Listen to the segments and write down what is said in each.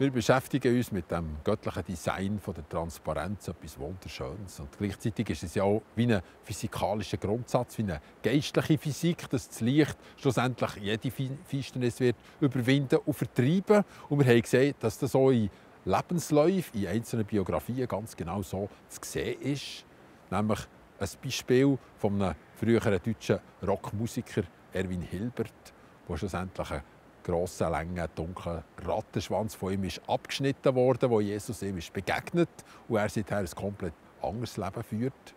Wir beschäftigen uns mit dem göttlichen Design von der Transparenz, etwas Wunderschönes. Und gleichzeitig ist es ja auch wie ein physikalischer Grundsatz, wie eine geistliche Physik, dass das Licht schlussendlich jede Finsternis wird überwinden und vertreiben. Und wir haben gesehen, dass das auch in Lebensläufen, in einzelnen Biografien ganz genau so zu sehen ist. Nämlich ein Beispiel von einem früheren deutschen Rockmusiker, Erwin Hilbert, der schlussendlich einen grossen, langen, dunklen Rattenschwanz von ihm ist abgeschnitten wurde, wo Jesus ihm ist begegnet und er seither ein komplett anderes Leben führt.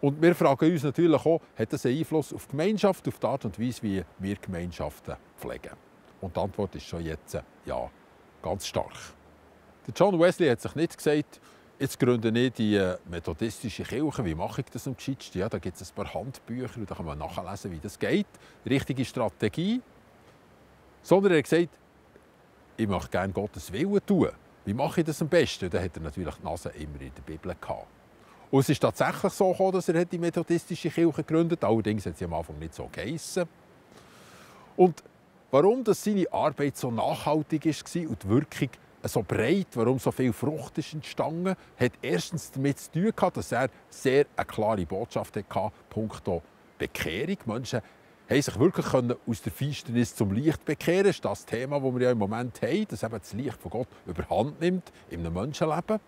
Und wir fragen uns natürlich auch, hat das einen Einfluss auf die Gemeinschaft, auf die Art und Weise, wie wir Gemeinschaften pflegen? Und die Antwort ist schon jetzt ja, ganz stark. Der John Wesley hat sich nicht gesagt, jetzt gründe ich die methodistische Kirche. Wie mache ich das am gescheitsten? Ja, da gibt es ein paar Handbücher und da kann man nachlesen, wie das geht. Richtige Strategie. Sondern er hat gesagt, ich möchte gerne Gottes Willen tun. Wie mache ich das am besten? Da hat er natürlich die Nase immer in der Bibel gehabt. Und es ist tatsächlich so gekommen, dass er die methodistische Kirche gegründet hat. Allerdings hat sie am Anfang nicht so geheissen. Und warum dass seine Arbeit so nachhaltig war und die Wirkung so breit, warum so viel Frucht ist entstanden, hat erstens damit zu tun gehabt, dass er sehr eine klare Botschaft hatte, punkto Bekehrung. Menschen haben sich wirklich aus der Finsternis zum Licht bekehren. Das ist das Thema, das wir ja im Moment haben, dass eben das Licht von Gott überhand nimmt in einem Menschenleben.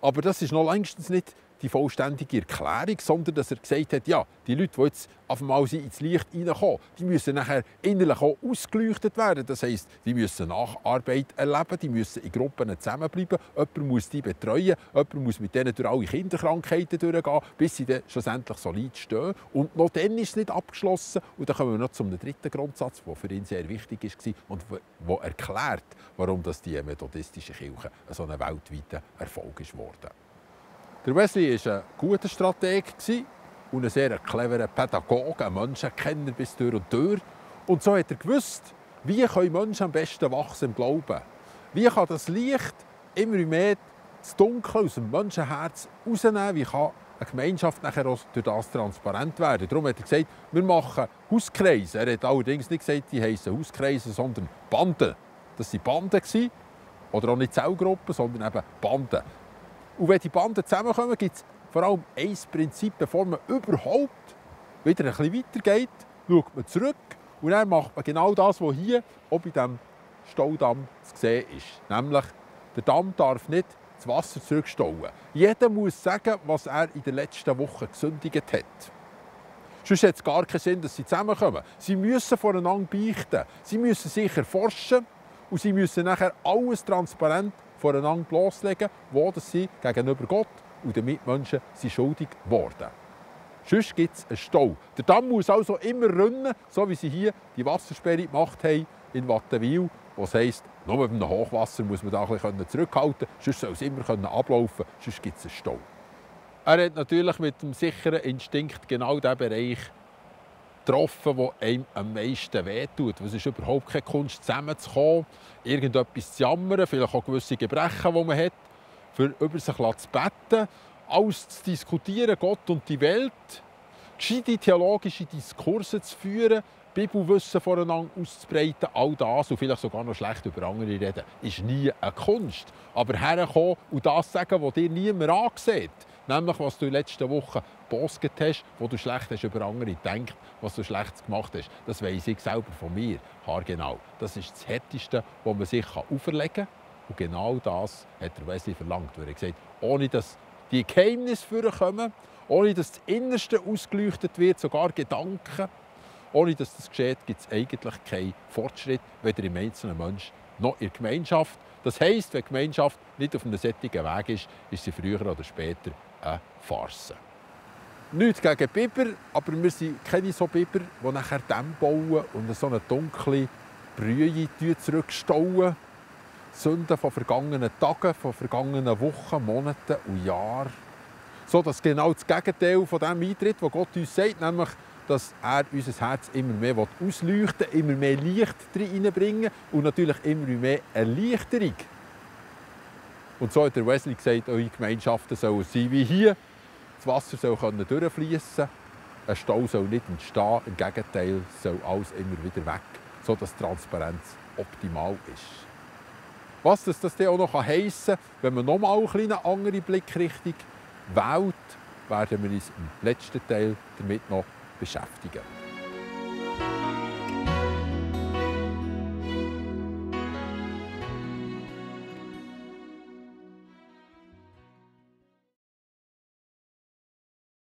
Aber das ist noch längstens nicht die vollständige Erklärung, sondern dass er gesagt hat, ja, die Leute, die jetzt auf einmal ins Licht hineinkommen, die müssen nachher innerlich auch ausgeleuchtet werden. Das heisst, die müssen Nacharbeit erleben, die müssen in Gruppen zusammenbleiben, jemand muss die betreuen, jemand muss mit denen durch alle Kinderkrankheiten durchgehen, bis sie dann schlussendlich solid stehen. Und noch dann ist es nicht abgeschlossen. Und dann kommen wir noch zum dritten Grundsatz, der für ihn sehr wichtig war und der erklärt, warum die methodistische Kirche so ein weltweiter Erfolg ist geworden. Der Wesley war ein guter Strateg und ein sehr cleverer Pädagoge, ein Menschenkenner bis durch und durch. Und so hat er gewusst, wie können Menschen am besten wachsen im Glauben. Wie kann das Licht immer mehr das Dunkel aus dem Menschenherz rausnehmen? Wie kann eine Gemeinschaft nachher auch durch das transparent werden? Darum hat er gesagt, wir machen Hauskreise. Er hat allerdings nicht gesagt, die heissen Hauskreise, sondern Banden. Das waren Banden. Oder auch nicht Zellgruppen, sondern eben Banden. Und wenn die Banden zusammenkommen, gibt es vor allem ein Prinzip, bevor man überhaupt wieder ein bisschen weitergeht, schaut man zurück und dann macht man genau das, was hier auch bei diesem Staudamm zu sehen ist. Nämlich, der Damm darf nicht das Wasser zurückstauen. Jeder muss sagen, was er in den letzten Wochen gesündigt hat. Sonst hat es gar keinen Sinn, dass sie zusammenkommen. Sie müssen voneinander beichten, sie müssen sich erforschen und sie müssen nachher alles transparent voneinander bloßlegen, wo sie gegenüber Gott und den Mitmenschen sind schuldig geworden. Sonst gibt es einen Stau. Der Damm muss also immer rinnen, so wie sie hier die Wassersperre gemacht haben in Wattenwil, wo es heisst, nur mit einem Hochwasser muss man da ein bisschen zurückhalten, sonst soll es immer ablaufen, sonst gibt es einen Stau. Er hat natürlich mit dem sicheren Instinkt genau den Bereich getroffen, der einem am meisten wehtut. Es ist überhaupt keine Kunst, zusammenzukommen, irgendetwas zu jammern, vielleicht auch gewisse Gebrechen, die man hat, für über sich zu beten, alles zu diskutieren, Gott und die Welt, gescheite theologische Diskurse zu führen, Bibelwissen voneinander auszubreiten, all das und vielleicht sogar noch schlecht über andere reden, ist nie eine Kunst. Aber herkommen und das sagen, was dir niemand ansieht, nämlich was du in den letzten Wochen gepostet hast, wo du schlecht hast über andere gedacht, was du Schlechtes gemacht hast, das weiss ich selber von mir, haargenau. Das ist das Härteste, was man sich auferlegen kann. Und genau das hat der Wesley verlangt. Er hat gesagt, ohne dass die Geheimnisse vorkommen, ohne dass das Innerste ausgeleuchtet wird, sogar Gedanken, ohne dass das geschieht, gibt es eigentlich keinen Fortschritt, weder im einzelnen Menschen noch in der Gemeinschaft. Das heisst, wenn die Gemeinschaft nicht auf einem solchen Weg ist, ist sie früher oder später eine Farce. Nichts gegen Biber, aber wir sind keine so Biber, die nachher Dämme bauen und so eine dunkle Brühe zurückstauen. Sünden von vergangenen Tagen, von vergangenen Wochen, Monaten und Jahren. So dass genau das Gegenteil von dem eintritt, was Gott uns sagt, nämlich, dass er unser Herz immer mehr ausleuchten will, immer mehr Licht hineinbringen und natürlich immer mehr Erleichterung. Und so hat der Wesley gesagt, eure Gemeinschaften sollen sein wie hier. Das Wasser soll durchfließen, ein Stau soll nicht entstehen, im Gegenteil soll alles immer wieder weg, sodass die Transparenz optimal ist. Was das dann auch noch heissen kann, wenn man nochmal eine andere Blickrichtung wählt, werden wir uns im letzten Teil damit noch beschäftigen.